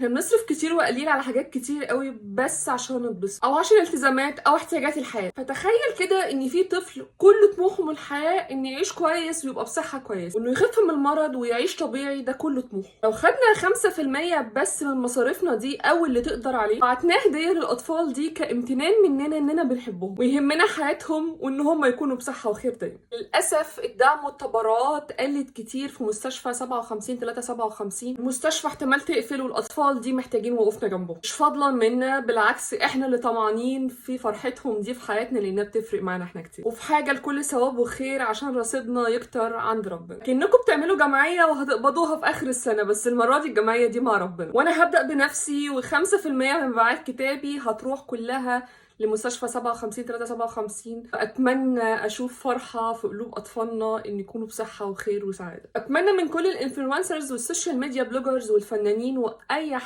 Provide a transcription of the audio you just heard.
احنا بنصرف كتير وقليل على حاجات كتير قوي بس عشان نتبسط او عشان التزامات او احتياجات الحياه. فتخيل كده ان في طفل كل طموحه من الحياة ان يعيش كويس ويبقى بصحة كويسة وانه يخف من المرض ويعيش طبيعي، ده كله طموحه. لو خدنا 5% بس من مصاريفنا دي او اللي تقدر عليه بعتناه هديه للاطفال دي كامتنان مننا اننا بنحبهم ويهمنا حياتهم وان هم يكونوا بصحة وخير دايما. للاسف الدعم والتبرعات قلت كتير في مستشفى 57 357. المستشفى احتمال تقفل والاطفال دي محتاجين وقوفنا جنبهم، مش فضلا منا، بالعكس احنا اللي طمعانين في فرحتهم دي في حياتنا لانها بتفرق معانا احنا كتير، وفي حاجة لكل ثواب وخير عشان رصيدنا يكتر عند ربنا. كأنكم بتعملوا جمعية وهتقبضوها في اخر السنه، بس المرة دي الجمعية دي مع ربنا. وانا هبدا بنفسي، و5% من مبيعات كتابي هتروح كلها لمستشفى 57 357. اتمنى اشوف فرحه في قلوب اطفالنا ان يكونوا بصحة وخير وسعادة. اتمنى من كل ال influencers وال social media bloggers والفنانين واي حد